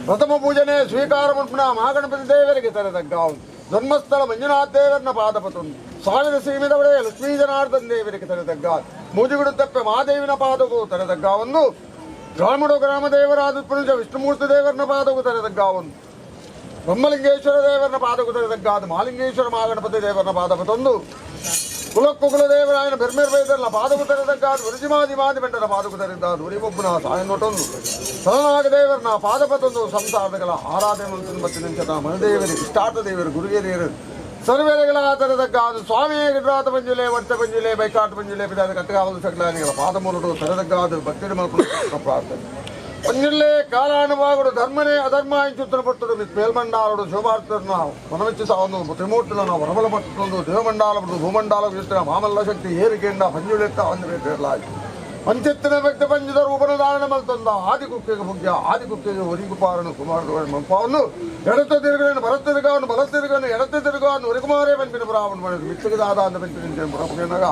ಪ್ರಥಮ ಪೂಜನೆ ಸ್ವೀಕಾರ ಮಲ್ಪುನ ಮಹಾಗಣಪತಿ ದೇವರಿಗೆ ತರೆದಗ್ಗಾವು, ಧರ್ಮಸ್ಥಳ ಮಂಜುನಾಥ ದೇವರನ ಪಾದಪತೊಂದು, ಸಾವಿರ ಸೀಮಿದವಡೆ ಲಕ್ಷ್ಮೀ ಜನಾರ್ದನ್ ದೇವರಿಗೆ ತರೆದಗ್ಗ, ಮೂಜುಗುಡು ತಪ್ಪೆ ಮಹಾದೇವಿನ ಪಾದಗೂ ತರೆದಗ್ಗಾವೊಂದು, ಗ್ರಾಮಡು ಗ್ರಾಮ ದೇವರಾದ ಪುರುಷ ವಿಷ್ಣುಮೂರ್ತಿ ದೇವರನ ಪಾದಗೂ ತರೆದಗ್ಗಾವೊಂದು, ಬ್ರಹ್ಮಲಿಂಗೇಶ್ವರ ದೇವರನ ಪಾದಗೂ ತರೆದಗ್ಗಾದ ಮಹಾಲಿಂಗೇಶ್ವರ ಮಹಾಗಣಪತಿ ದೇವರನ ಪಾದಪತೊಂದು, ಕುಲಕ್ಕು ಕುಲದೇವರಾಯನ ಬೆರ್ಮೆರ್ ಬೈದರ್ನ ಪಾದಕು ತರೆದಗ್ಗಾದ ವೃಜಿಮಾದಿ ಮಾದಿ ಬೆಂಡರ ಪಾದಕು ತರೆದಾದ ಉರಿಬೊಬ್ಬನ ಸಾಯನೊಟೊಂದು, ಸಲನಾಗ ದೇವರನ ಪಾದಪತೊಂದು, ಸಂಸಾರಗಳ ಆರಾಧನೆ ಮಂತನ ಬತ್ತಿನಂಚನ ಮನದೇವರು ಇಷ್ಟಾರ್ಥ ದೇವರು ಗುರುಗೆರಿಯರು ಸರ್ವೇರೆಗಳ ತರೆದಗ್ಗಾದ ಸ್ವಾಮಿ ಗಿಡ್ರಾತ ಪಂಜುಲೆ ವರ್ತ ಪಂಜುಲೆ ಬೈಕಾಟ ಪಂಜುಲೆ ಪಿದಾದ ಕಟ್ಟಗಾವಲು ಸಕಲಾನಿಗಳ ಪಾದಮೂಲಡು ತರೆದಗ್ಗಾದ ಭಕ್ತಿ ಮಲ್ಪುನ ಪ್ರಾರ್ಥನೆ. ಪಂಜುಲ್ಲೆ ಕಾಲಾನುಭಾಗುಡು ಧರ್ಮನೇ ಅಧರ್ಮ ಇಂಚುತ್ತನ ಪಟ್ಟುಡು ಮೇಲ್ಮಂಡಾಲುಡು ಶೋಭಾರ್ತನ ಮನಮೆಚ್ಚಿ ಸಾವೊಂದು ತ್ರಿಮೂರ್ತಿನ ವರಬಲ ಪಟ್ಟೊಂದು ದೇವಮಂಡಾಲ ಭೂಮಂಡಾಲ ಮಾಮಲ್ಲ ಶಕ್ತಿ ಏರಿಕೆಂಡ ಪಂಜುಳೆತ್ತ ಒಂದು ಬೇಟೆರ್ಲಾಗಿ ಪಂಚೆತ್ತಿನ ವ್ಯಕ್ತಿ ಪಂಜದ ರೂಪನ ಧಾರಣ ಮಲ್ತೊಂದ ಆದಿಕುಕ್ಕೆಗೆ ಮುಖ್ಯ ಆದಿಕುಕ್ಕೆಗೆ ಒರಿಗುಪಾರನು ಕುಮಾರ ಮಂಪಾವನ್ನು ಎಡತ್ತ ತಿರುಗನು ಬಲತ್ತ ತಿರುಗವನು ಬಲತ್ತ ತಿರುಗನು ಎಡತ್ತ ತಿರುಗವನು ಒರಿಕುಮಾರೇ ಪಂಪಿನ ಪುರಾವನು ಮಾಡಿದ್ರು ಮಿಚ್ಚಗದಾದ ಅಂತ ಪಂಪಿನ ಪುರಪುನಗ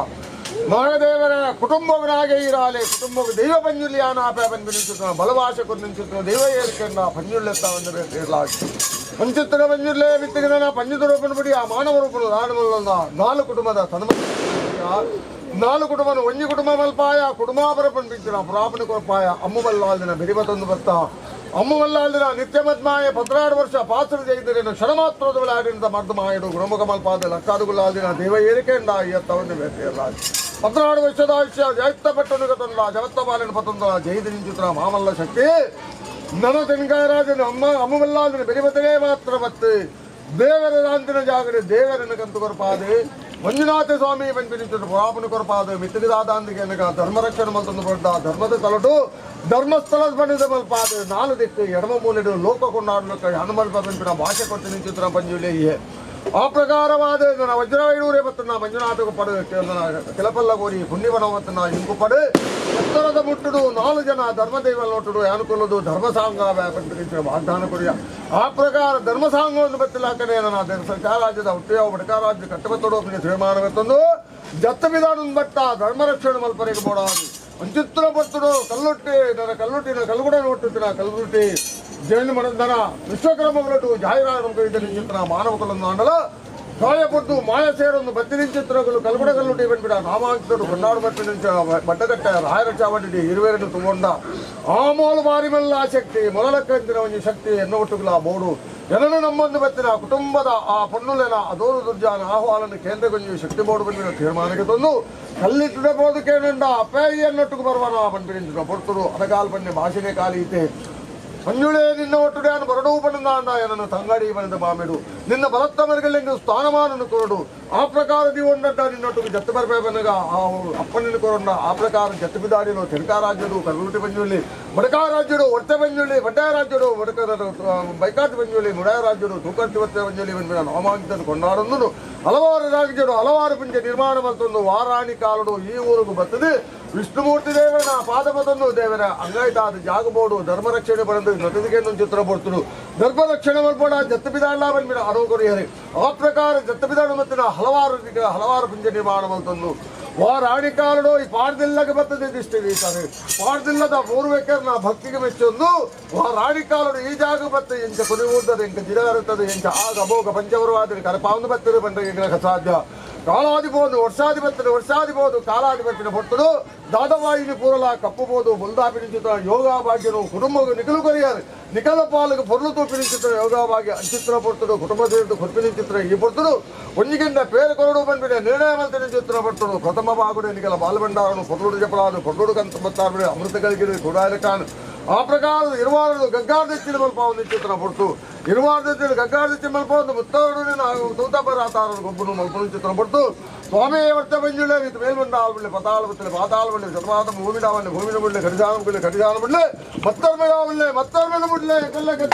ಮಹಾದೇವರ ಕುಟುಂಬವನಾಗೆ ಇರಾಲೆ ಕುಟುಂಬ ದೈವ ಪಂಜುಲಿಯಾನ ಆಪೆ ಪಂಪಿನ ಬಲವಾಸ ನಿಂಚುತ್ತ ದೈವ ಏರಿಕೆಂಡ ಪಂಜುಳ್ಳೆತ್ತ ಒಂದು ಬೇಟೆರ್ಲಾಗಿ ಪಂಚೆತ್ತಿನ ಪಂಜುರ್ಲೆ ಬಿತ್ತಿಗನ ಪಂಜದ ರೂಪನ ಬಿಡಿ ಆ ಮಾನವ ರೂಪನು ಧಾರಣ ನಾಲ್ಕು ಕುಟುಂಬದ ತನ್ಮ ನಾಲ್ಕು ಕುಟುಂಬನ ಒಂಜಿ ಕುಟುಂಬ ಮಲ್ಪಾಯ ಕುಟುಂಬಾಪರ ಪಂಪಿಂಚಿನ ಪುರಾಪನ ಕೊರಪಾಯ ಅಮ್ಮು ಮಲ್ಲಾಲ್ದಿನ ಬೆರಿಬತೊಂದು ಬರ್ತ ಅಮ್ಮು ಮಲ್ಲಾಲ್ದಿನ ನಿತ್ಯ ಮದ್ಮಾಯ 12 ವರ್ಷ ಪಾತ್ರ ಜೈದರೇನು ಕ್ಷಣ ಮಾತ್ರದ ವಿಳಾಡಿನ ಮರ್ದ ಮಾಯಡು ಗುಣಮುಖ ಮಲ್ಪಾದ ಲಕ್ಕಾದುಗುಲ್ಲಾಲ್ದಿನ ದೇವ ಏರಿಕೆಂಡ ಅಯ್ಯತ್ತವನ್ನು ಬೇಟೆಯಲ್ಲಾಗಿ 12 ವರ್ಷದ ಆಯುಷ್ಯ ಜೈತ್ತ ಪಟ್ಟಣಗ ತಂದ ಜವತ್ತ ಬಾಲಿನ ಪತಂದ ಜೈದ ನಿಂಚುತ್ರ ಮಾಮಲ್ಲ ಶಕ್ತಿ ನನ ತೆನ್ಕಾಯರಾಜನ ಅಮ್ಮ ಅಮ್ಮು ಮಲ್ಲಾಲ್ದಿನ ಬೆರಿಬತಲೇ ಮಾತ್ರ ಬತ್ತು ದೇವರ ದಾಂತಿನ ಜಾಗರೆ ದೇವರನ್ನು ಕಂತು ಕೊರಪಾದೆ ಮಂಜುನಾಥ ಸ್ವಾಮಿ ಪಂಪಿನಿಂಚು ಪುರಾಪನ ಕೊರಪಾದ ಮಿತ್ತಿಗದಾದಾಂದಿಗೆ ಎನಗ ಧರ್ಮರಕ್ಷಣೆ ಮಲ್ತೊಂದು ಪಡ್ಡ ಧರ್ಮದ ತಲಟು ಧರ್ಮಸ್ಥಳದ ಬಣ್ಣಿದ ಮಲ್ಪಾದ ನಾಲು ದಿಕ್ಕು ಎಡಮ ಮೂಲೆಡು ಲೋಕ ಕೊಂಡಾಡಲು ಹನುಮಲ್ಪ ಪಂಪಿನ ಭಾಷೆ ಕೊಟ್ಟು ನಿಂಚುತ್ರ ಪಂಜುಲಿಯೇ ಆ ಪ್ರಕಾರವಾದ ನನ್ನ ವಜ್ರವೈಡೂರೇ ಬತ್ತನ್ನ ಮಂಜುನಾಥకు ಪಡು ಕೆಲಪಲ್ಲ ಕೋರಿ ಪುಣ್ಯವನವತ್ತನ್ನ ಇಂಕು ಪಡು ಎತ್ತರದ ಮುಟ್ಟುಡು ನಾಲು ಜನ ಧರ್ಮದೈವ ನೋಟುಡು ಅನುಕೂಲದು ಧರ್ಮಸಾಂಗ ವ್ಯಾಪನ ವಾಗ್ದಾನ ಕೊರಿಯ ಆ ಪ್ರಕಾರ ಧರ್ಮಸಾಂಗವನ್ನು ಬತ್ತಿಲಾಕನೆ ನನ್ನ ಸರ್ಕಾರಾಜ್ಯದ ಹುಟ್ಟಿಯ ಬಡಕಾರಾಜ್ಯ ಕಟ್ಟಬತ್ತೋಡು ತೀರ್ಮಾನವೆತ್ತಂದು ಜತ್ತ ಬಿದಾನು ಬಟ್ಟ ಧರ್ಮರಕ್ಷಣೆ ಮಲ್ಪರಿಗೆ ಬೋಡಾದು ಅಂಚಿತ್ರ ಬರ್ತುಡು ಕಲ್ಲುಟ್ಟಿ ನನ್ನ ಕಲ್ಲುಟ್ಟಿನ ಕಲ್ಗುಡ ನೋಟ್ಟುತ್ತಿನ ಕಲ್ಲುಟ್ಟಿ ಜೈನ ಮನಂದನ ವಿಶ್ವಕರ್ಮಗಳಟ್ಟು ಜಾಹೀರಾತು ಚಿತ್ರ ಮಾನವ ಕುಲಂದಾಂಡಲ ಗಾಯಪಟ್ಟು ಮಾಯ ಸೇರೊಂದು ಬತ್ತಿನಿಂಚಿತ್ರಗಳು ಕಲ್ಗುಡ ಕಲ್ಲುಟ್ಟಿ ಬಂದ್ಬಿಡ ನಾಮಾಂಕಿತರು ಕೊಂಡಾಡು ಬಟ್ಟಿನಿಂಚ ಬಡ್ಡಗಟ್ಟ ರಾಯರ ಚಾವಡಿ ಇರುವೆರಡು ತುಂಗೊಂಡ ಆಮೋಲು ಬಾರಿ ಮಲ್ಲ ಶಕ್ತಿ ಮೊಲಲಕ್ಕಂತಿನ ಒಂಜಿ ಶಕ್ತಿ ಎನ್ನುವಟ್ಟುಗಳ ಬೋಡು ಜನನು ನಮ್ಮೊಂದು ಬತ್ತಿನ ಕುಟುಂಬದ ಆ ಪೊನ್ನುಲೆನ ಅದೋರು ದುರ್ಜಾನ ಆಹ್ವಾನನ್ನು ಕೇಂದ್ರ ಗೊಂಜಿ ಶಕ್ತಿ ಬೋರ್ಡು ಬಂದಿನ ತೀರ್ಮಾನಕ್ಕೆ ತಂದು ಕಲ್ಲಿಟ್ಟುಡ ಬೋದು ಕೇಳುಂಡ ಅಪ್ಪಯ್ಯನ್ನೊట్టుకు ಬರುವನ ಪನ್ಪಿನಿಂಚಿನ ಪೊರ್ತುಡು ಅನಗಾಲ್ ಪನ್ನೆ ಭಾಷೆನೆ ಕಾಲೀತೆ ಮಂಜುಳೇ ನಿನ್ನ ಒಟ್ಟುಡ್ಯಾನು ಬರಡೂ ಪಣ್ಣಾಂಡ ಏನನ್ನು ತಂಗಡಿ ಬನಿದ ಮಾಮಿಡು ನಿನ್ನ ಬಲತ್ತ ಮರಗಳೆಂದು ಸ್ಥಾನಮಾನನು ಕೊರಡು ಆ ಪ್ರಕಾರ ದಿವೊಂಡಡ್ಡ ನಿನ್ನೊಟ್ಟಿಗೆ ಜತ್ತು ಬರ್ಪೇ ಬನ್ನಗ ಆ ಅಪ್ಪನಿನ ಕೊರೊಂಡ ಆ ಪ್ರಕಾರ ಜತ್ತು ಬಿದಾಡಿಲು ತೆನಕ ರಾಜ್ಯಡು ಕಲ್ಲುಟಿ ಪಂಜುಳ್ಳಿ ಬಡಕಾ ರಾಜ್ಯಡು ಒರ್ತೆ ಪಂಜುಳ್ಳಿ ಬಡ್ಡಾಯ ರಾಜ್ಯಡು ಬಡಕ ಬೈಕಾಟ್ ಪಂಜುಳ್ಳಿ ಮುಡಾಯ ರಾಜ್ಯಡು ತೂಕರ್ತಿ ಒತ್ತೆ ಪಂಜುಳ್ಳಿ ಬಂದ್ಬಿಡ ನಾಮಾಂಕಿತನು ಕೊಂಡಾಡೊಂದು ಹಲವಾರು ರಾಜ್ಯಡು ಹಲವಾರು ಪುಂಜ ನಿರ್ಮಾಣ ಮಲ್ತೊಂದು ವಾರಾಣಿ ಕಾಲಡು ಈ ಊರಿಗೂ ಬರ್ತದೆ ವಿಷ್ಣುಮೂರ್ತಿ ದೇವರನ ಪಾದಪದೊಂದು ದೇವರ ಅಂಗಾಯ್ತಾದ ಜಾಗಬೋಡು ಧರ್ಮ ರಕ್ಷಣೆ ಬಂದು ನಟದಿಗೆ ಚಿತ್ರ ಬರ್ತಡು ಧರ್ಮ ರಕ್ಷಣೆ ಮಲ್ಪೋಡ ಜತ್ತ ಬಿದಾಂಡ ಬಂದ್ಬಿಡ ಅರೋಗರಿಯರೆ ಆ ಪ್ರಕಾರ ಜತ್ತ ಬಿದಾಡು ಮತ್ತು ಹಲವಾರು ಹಲವಾರು ಪುಂಜ ನಿರ್ಮಾಣ ಮಲ್ತೊಂದು ವಾರಾಣಿ ಕಾಲಡು ಈ ಪಾಡ್ದಿಲ್ಲಗೆ ಬರ್ತದೆ ದಿಷ್ಟಿ ಬೀತಾರೆ ಪಾಡ್ದಿಲ್ಲದ ಪೂರ್ವಿಕರನ್ನ ಭಕ್ತಿಗೆ ಮೆಚ್ಚೊಂದು ವಾರಾಣಿ ಕಾಲಡು ಈ ಜಾಗ ಬತ್ತ ಎಂಚ ಕುನಿಊರ್ದದ ಎಂಕ ಜಿಡಗರುತ್ತದೆ ಎಂಚ ಆಗ ಅಭೋಗ ಪಂಚವರವಾದ ಕರಪಾವಂದು ಬರ್ತದೆ ಬಂದ ಸಾಧ್ಯ ಕಾಲಾದಿಬೋದು ವರ್ಷಾಧಿಪತ್ಯ ವರ್ಷಾದಿಬೋದು ಕಾಲಾಧಿಪತ್ಯನ ಪೊಟ್ಟುಡು ದಾದವಾಯಿನಿ ಪೂರಲ ಕಪ್ಪುಬೋದು ಬುಲ್ದಾಪಿ ನಿಂಚಿತ ಯೋಗ ಭಾಗ್ಯನು ಕುಟುಂಬ ನಿಖಲು ಕೊರಿಯಾರು ನಿಖಲ ಪಾಲకు పొర్లు తూపి నిಂಚಿತ ಯೋಗ ಭಾಗ್ಯ ಅಂಚಿತ್ರ ಪೊರ್ತುಡು ಕುಟುಂಬ ಕೊರ್ಪಿ ನಿಂಚಿತ್ರ ಈ ಪೊರ್ತುಡು ಒಂಜಿಗಿಂದ పేరు ಕೊರಡು ಬಂದ್ಬಿಡ ನಿರ್ಣಯ ಮಲ್ತಿ ನಿಂಚಿತ್ರ ಪೊರ್ತುಡು ಪ್ರಥಮ ಬಾಗುಡೆ ನಿಖಲ ಬಾಲಭಂಡಾರನು పొర్లుడు చెప్పరాదు పొర్లుడు కంత ಬತ್ತಾರ್ಬಿಡೆ ಅಮೃತ ಕಲ್ಗಿರಿ ಕುಡಾಯಲಕಾನ್ ಆ ಪ್ರಕಾರ ಇರುವಾರದು ಗಗ್ಗಾರ್ದೆಚ್ಚಿನ ಮಲ್ಪಾವು ನಿಂಚಿತ್ರ ಪೊರ್ತು ಇರುವಾರದೆಚ್ಚಿನ ಗಗ್ಗಾರ್ದೆಚ್ಚಿನ ಮಲ್ಪಾವು ಮುತ್ತವಡು ತೂತಪರಾತಾರನು ಗೊಬ್ಬನು ಮಲ್ಪನು ಚಿತ್ರ ಪೊರ್ತು ಸ್ವಾಮಿ ವರ್ತ ಮಂಜುಳೆ ಇದು ಮೇಲ್ಮಂಡಾಲ ಪತಾಳ ಬತ್ತಲೆ ಪಾತಾಳ ಬಳ್ಳಿ ಶತಮಾತ ಭೂಮಿಡಾವಲ್ಲಿ ಭೂಮಿನ ಬಳ್ಳಿ ಕಡಿದಾನ ಬಳ್ಳಿ ಕಡಿದಾನ ಬಳ್ಳಿ ಮತ್ತರ್ಮೆಡಾವಲ್ಲೆ ಮತ್ತರ್ಮೆನ ಬುಡ್ಲೆ ಕಲ್ಲ ಕತ್ತ